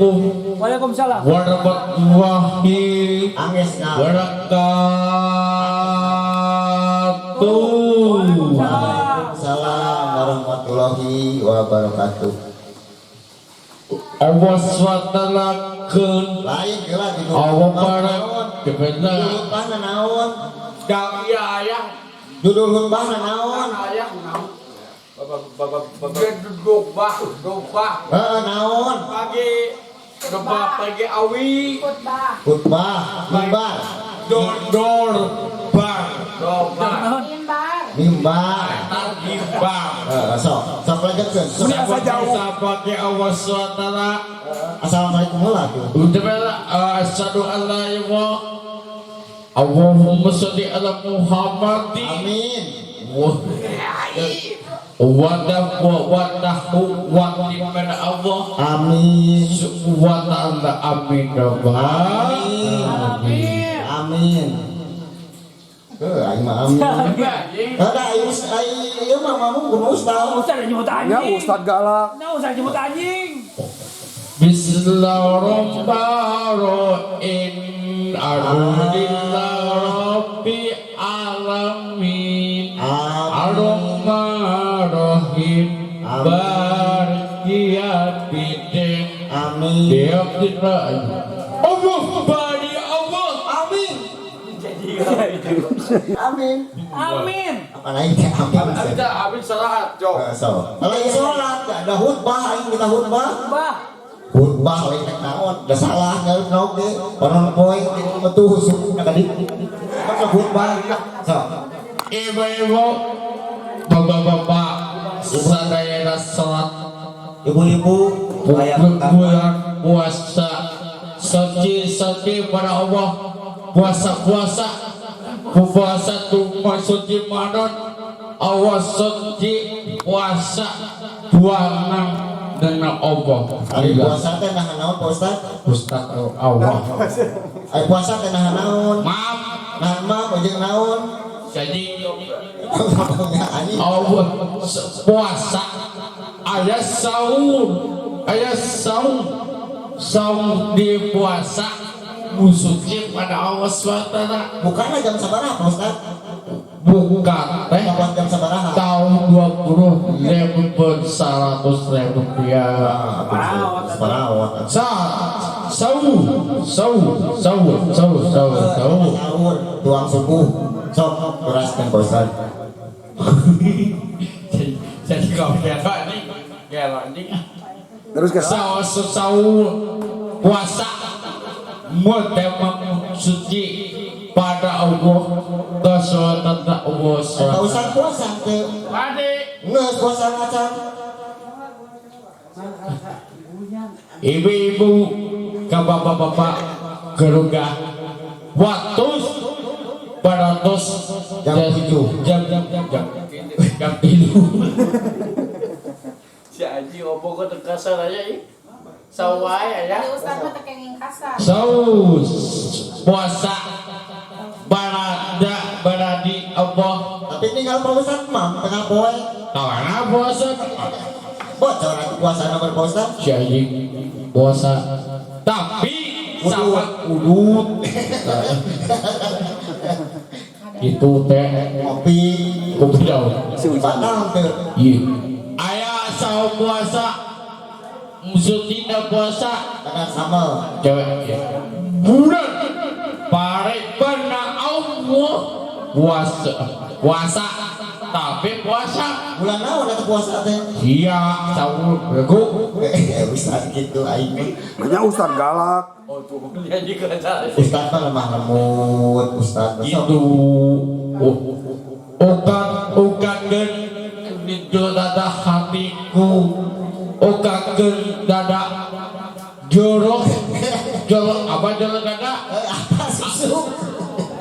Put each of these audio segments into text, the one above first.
Assalamualaikum Waalaikumsalam. Warahmatullahi Angges na. wabarakatuh. Waalaikumsalam warahmatullahi wabarakatuh. Allah SWT keun Lain geura judul Allah khutbah barak naon? kebenar. Judul khutbahna naon? Iya ayah. Judul khutbahna naon? Ayah naon? Bapak dobah dobah. Heeh, naon? Pagi dobah pagi awi. Khutbah. Khutbah, mimbar, Dor dor bar dobah. Mimbar. Mimbar. Mimbar. Heeh, sok, sok lanjutkeun. Sok. Biasa jauh. Sebagai Allah SWT. Assalamualaikum lah tuh. Udah asyhadu an la ilaha Allahumma sholli ala Muhammadin. Amin. Wa wa wa Allah. Amin. Wa ta'ala, amin rabbal Amin. Amin. Amin. Heuh, aing mah amin. Ada aing aing ieu mah mamu kudu ustaz. Ustaz nyebut anjing. Ya, Ustad galak. Nah, Ustaz nyebut anjing. Bismillahirrahmanirrahim. Alhamdulillah rabbil alamin. Ar-Rahmanir-Rahim. Maliki yaumiddin. Amin. Allah bari Allah. Amin. Amin. Amin. Apa lagi teh amin? Habis salat, Jok. Eh, so. Kalau lagi sholat, gak ada khutbah, aing minta khutbah. Bah. Khutbah lain teh naon, da salah ngarep oge. Panon poe metu suku ka ditu. Maka khutbah. So. Ibu-ibu, bapak-bapak, sadayana salat. Ibu-ibu, bulan puasa suci-suci pada Allah, puasa-puasa puasa tuh suci manon Allah suci puasa buangan dengan Allah. Ari puasa teh nahan naon, Pak Ustad? Ustaz Allah. Ari puasa teh nahan naon? Maaf. Nahan mah jeung naon? Jadi Anjing. Allah puasa ayat sahur, ayat sahur, sahur di puasa musuci pada Allah SWT. Bukannya jam sabaraha, Pak Ustad? Bukan teh. Kapan jam sabaraha? Tahun 20 ribu 100 ribu rupiah. Parawat. Sa sahur sahur sahur sahur sahur sahur. Sahur, tuang subuh. Sok, teraskeun, Pak Ustad. Jadi kau kira ini kira ini. Terus ke Sahur sahur puasa memang suci pada Allah kesuatan Allah. Eh, Pak Ustad puasa teu? Adik. Geus puasa ngacan. Ibu-ibu ke bapak-bapak keluarga waktu baratos. Jam 7. Jam jam jam jam jam 3. Si Aji ngomong ke kasar aja ih sawai ya. Di Ustaz mah teu kenging kasar. Saus puasa barada baradi Allah. Tapi tinggal Pak Ustad mah tengah poe. Karena puasa. Bocor atuh puasa nomor Pak Ustad. Si Aji puasa tapi sama udut itu teh. Ngopi. Kopi daun. Batal teu? Iya, ayah sahur puasa musuh tidak puasa. Kadang sambal. Cewek ya. Bulan pare pernah Allah puasa puasa tapi puasa. Bulan naon eta puasa teh? Iya, sahur bego. Eh, Ustad gitu aing mah. Banyak Ustad galak. Oh tuh dia juga salah. Ustad mah lemah lembut, Ustad mah sok. Gitu, oh okat okakeun itu dada hatiku, okakeun dada jorok jorok apa jorok dada. Eh, apa susu?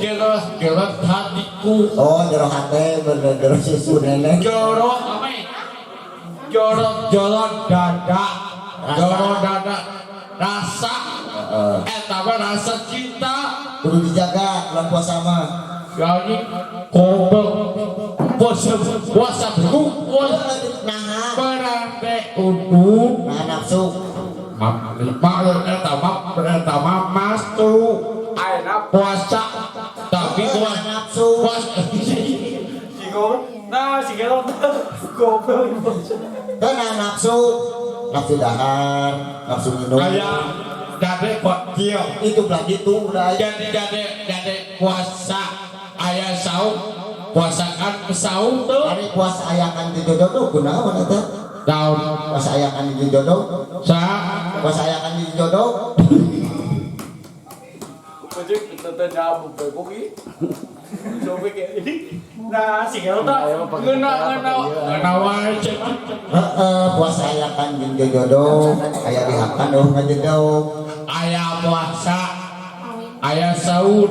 Jorok jorok hatiku. Oh, jero hate bener jero susu nenek. Jorok apa ya? Jorok jorok dada. Rasa. Jorok dada rasa. Heeh. Eh, tapi rasa cinta. Kudu dijaga bulan puasa mah. Jadi goblok puasa puasa puasa. Nahan, Berante udut. Nahan nafsu. Map lima eta mah eta mah masuk ayeuna puasa tapi puasa nafsu. Puasa. Nah, si Gelot goblok. Kena nafsu, nafsu dahar, nafsu minum. Kayak dade kok kieu. Itu belah gitu udah. Jadi dade dade puasa aya saum puasa kan saum tuh. Hari puasa ayakan di jodoh kunaon eta? Daun. Puasa ayakan di jodoh. Sa Puasa ayakan di jodoh. Kucing tete nyabuk bebok ih. Coba kayak ini. Nah, si Gelot ngena ngena ngena wae cek. Heeh, puasa ayakan di jodoh, aya dihakan oh ngajedog. Aya puasa aya saum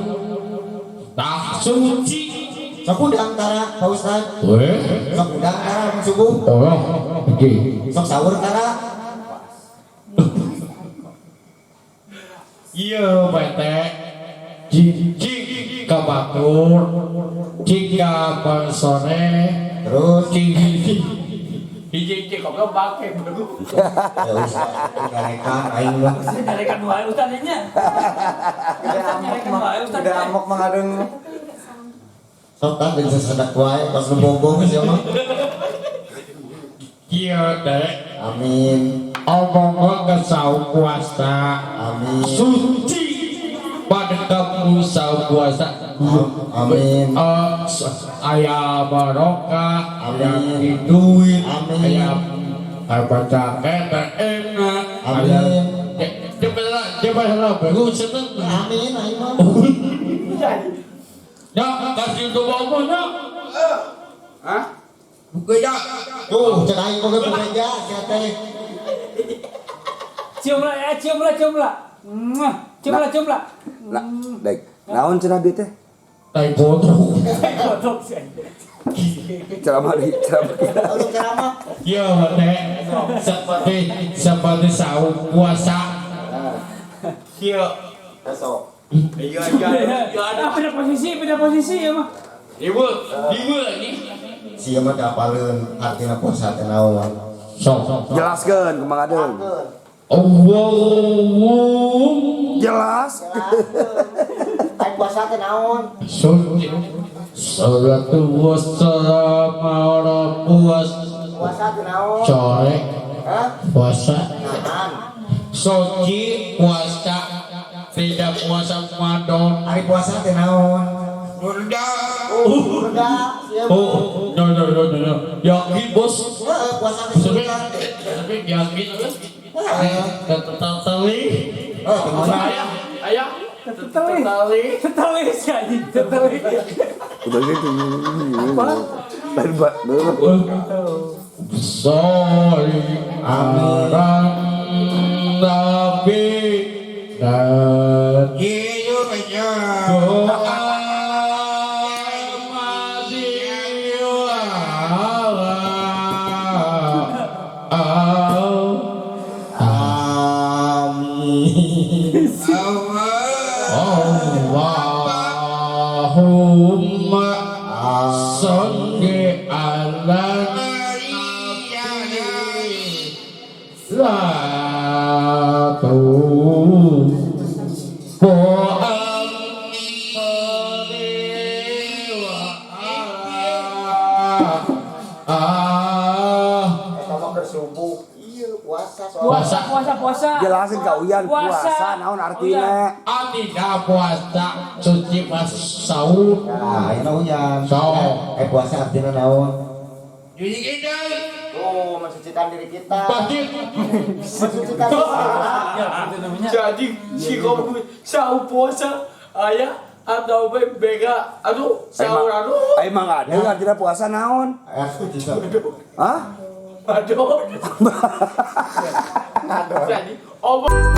tah suci. Sok udang tara, Pak Ustad. Weh. Sok udang tara mun subuh. Oh, oke. Sok sahur tara. Iya, PT. Cing ka batur, cing ka sore, Terus cing hiji. Hiji hiji goblok bangke bego. ya Ustad, nyarekan aing lah. Nyarekan wae Ustad nya. Nyarekan wae Ustad. Udah amok mengadeng. Sok kan jeung sesedak wae pas nu bogoh sia mah. Iya, teh. Amin. Omong ke saum puasa. Amin. Suci pada kamu saum puasa. Amin. Aya barokah, aya Amin. duit, Amin. aya baca kete enak, aya Amin. Coba lah, coba lah, bagus seneng. Amin aing mah. Ya, kasih ke bawah ya. Hah? Buka ya. Tuh, cek aing oge bebeja sia teh. Cium lah ya, cium lah, cium lah. Muah, cium lah, cium lah. Nah, dek. Naon cenah bieu teh? Tai bodoh. Goblok sih. Ceramah di ceramah. Kalau ceramah Iya, Nek. Seperti seperti saum puasa. Iya. besok. Iya, iya. Ah, beda posisi ya mah. Ibu, ibu lagi. Sia mah teu apaleun artina puasa teh naon. Sok. Jelaskeun kumaha deung. Allah. Jelas. Aing puasa teh naon? Suci. Salatu wassalam ala puas Puasa teh naon? sore Hah? puasa. Nahan. Suci puasa tidak puasa Ramadan. Ari puasa teh naon? Udah. Surga, sia mah. Oh, no no no no no. Yakin bos. Heeh, puasa teh Tapi surga. tapi yakin terus. Heeh. Tetap teli. Oh, teu meunang. Ayah, ayah. Teteli. Teteli sih anjing, teteli. Udah gitu. Lain ba. Sorry, alam nabi dan Amin. Allahumma sholli ala nabi satu Eta mah keur subuh. Iya, puasa soalnya. Puasa, puasa, puasa. Jelasin ka Uyan puasa naon artina. Tidak puasa suci pas sahur. Nah, ayeuna Uyan. So. Eh puasa artina naon? Jadi kita Tuh, mensucikan diri kita. pasti Mensucikan diri kita. Ya, itu namanya. Jadi si goblok sahur puasa ayah atau bega aduh sahur aduh Aing mah ngadeung artina puasa naon? Air suci sok. Hah? aduh. Jadi omong